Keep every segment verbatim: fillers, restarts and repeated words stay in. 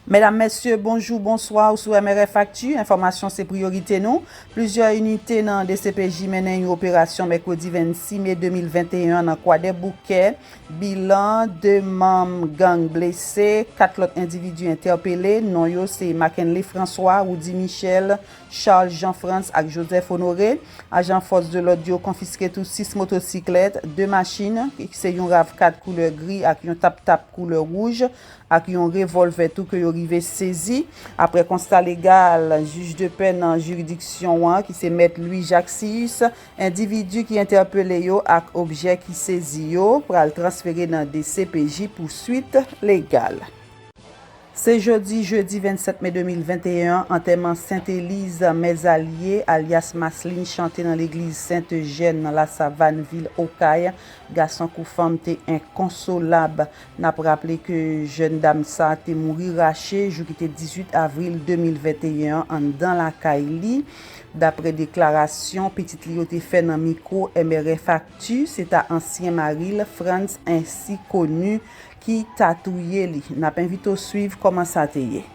Medam, mesye, bonjou, bonswa, ou sou M R F Actu, enfòmasyon se priyorite nou. Plizyè inite nan D C P J mennen yon operasyon mèkredi vennsis me de mil venteyen an nan Kwadèboukè. Bilan, de manm gang blese, kat lòt endividi entèpele. Non yo se Mackenley François, Roudy Michel, Charles Jean Frantz ak Joseph Honoré. Ajan fòs de lòd yo konfiske tou sis motosiklèt, de machin, ki se yon rav kat koulè gri ak yon tap-tap koulè wouj, ak yon revòlvè tou ke yo rive sezi. Aprè konsta legal, jij de pè nan jiridiksyon an, ki se Mèt Louis Jacques Cius, endividi ki entèpele yo ak objè ki sezi yo pral transfere nan D C P J pou swit legal. Se jodi, jedi vennsèt me de mil venteyen an, antèman Senteliz Mèzalye, alyas Maslin, chante nan legliz Sent Jèn nan Lasavàn, vil Okay. Gason kou fanm te enkonsolab. N ap raple ke jèn dam sa te mouri rache jou ki te dizuit avril de mil venteyen an anndan lakay li. Daprè deklarasyon pitit li yo te fè nan mikwo M R F Actu, se ta ansyen mari l, Frantz, ensi koni, ki ta touye li. N ap envite w swiv kòman sa te ye.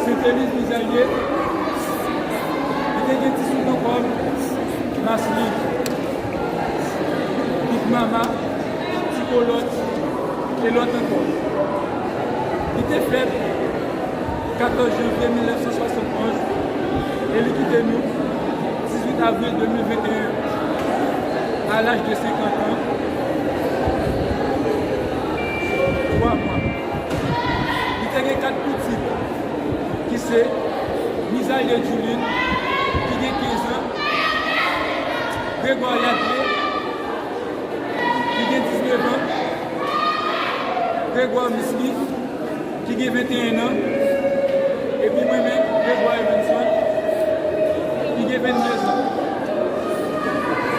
Senteliz Mizalye, li te gen ti sou nan kò l, Maslin, Big Mama, Ti Kolòt, e lòt ankò. Li te fèt katòz janvye mil nèf san swasann onz e li kite nou dizuit avril de mil venteyen a laj de senkant an, twa mwa. Li te gen kat pitit, ki se Mizalye Juline, ki gen kenz an, Grégoire Yadley, ki gen diznèf an, Grégoire Misly, ki gen venteyen an, epi mwen menm, Grégoire Evenson, ki gen venndez an.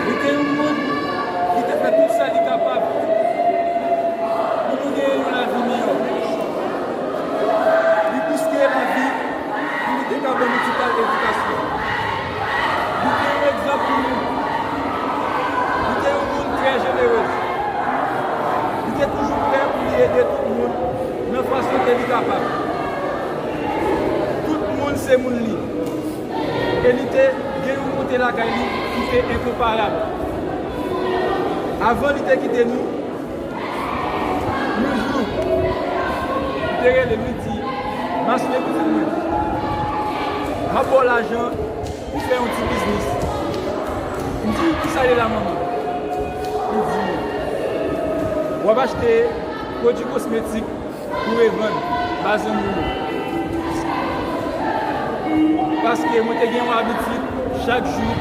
Li te yon moun ki te fè tout sa li kapab pou nou genyen yon lavi miyò. Li bouske lavi pou li te ka ban nou ti kal edikasyon. Li te yon egzanp pou nou. Li te yon moun trè jenere. Li te toujou prè pou li ede tout moun nan fason ke li kapab. Tout moun se moun li. E li te gen yon kote lakay li ki te enkonparab. Avan li te kite nou, yon jou, li te rele m, li di, "Masle pitit mwen, m ap ba w lajan pou fè yon ti biznis." M di, "Kisa ye la, manman?" Li di, "W ap achte pwodui kosmetik pou revann ba zanmi w yo." Paske mwen te gen yon abitid, chak jou,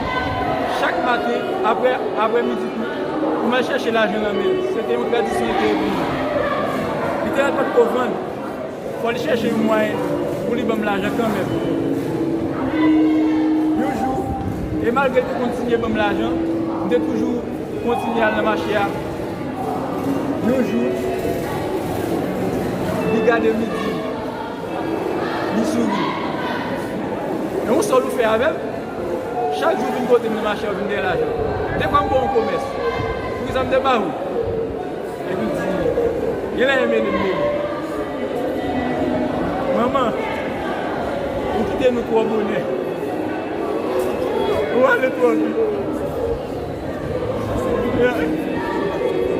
chak maten, apre, apre midi tou, pou m al chèche lajan nan men l. Se te yon tradisyon li te ye pou mwen. Li te al pa t ko vann, fò li chèche yon mwayen pou li ban m lajan kanmenm. Yon jou, E malgre l te kontinye ban m lajan, m te toujou kontinye al nan mache a. Yon jou, li gade m, li di m, li souri. E yon sèl ou fè avè m, chak jou vin kote m nan mache a, vin dèyè lajan. Te fwa m ba w yon komès. Poukisa m te ba ou? Epi l di, gen lè Emeline mele. Manman, ou kite nou twò bonè. Ou ale twò vit. E,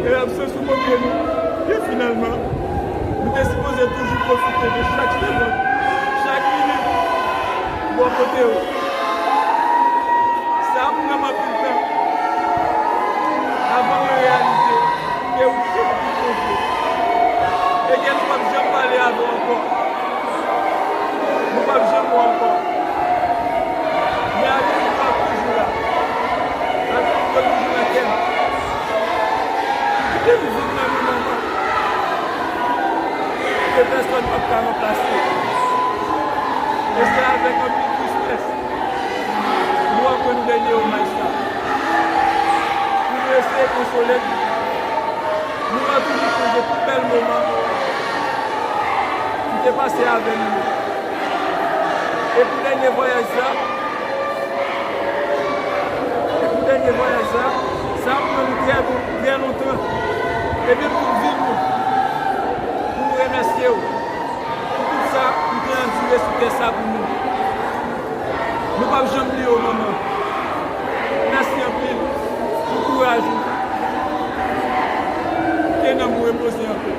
e absans ou montre nou ke finalman, nou te sipoze toujou pwofite de chak segonn, chak minit, bò kote w. Sa ap pran m anpil tan avan mwen reyalize ke ou kite m pi pwofon e ke nou p ap janm pale avè w ankò. Nou p ap janm wè ankò. Men abitit ou ap toujou la. Abitit ou toujou nan kè m. Kite m viv nan nou manman ke pèsòn p ap ka ranplase. E se avèk anpil tristès nou rann nou dènye omaj sa. Pou nou eseye konsole nou. Nou va toujou sonje tout bèl moman ki te pase avè nou. E pou dènye vwayaj sa, e pou dènye vwayaj sa, sa ap pran nou trè bon, trè lontan. Epi pou vin nou, pou nou remèsye w. Pou tout sa ou te andire sou tè sa pou nou. Nou p ap janm bliye w, manman. Mèsi anpil pou kouraj ou. Ke nanm ou repoze anpè.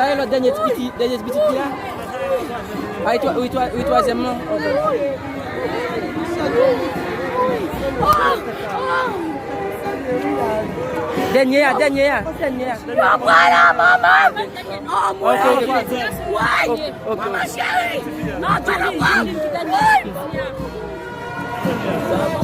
Sa e lòt dènye ti piti, dènye ti pitit li a? A, wi, twa-, wi, twa-, wi, twazyèm nan. Dènye a, dènye a, dènye a. Yo pran la manman. Ok, ok. Manman cheri. Non, non, non.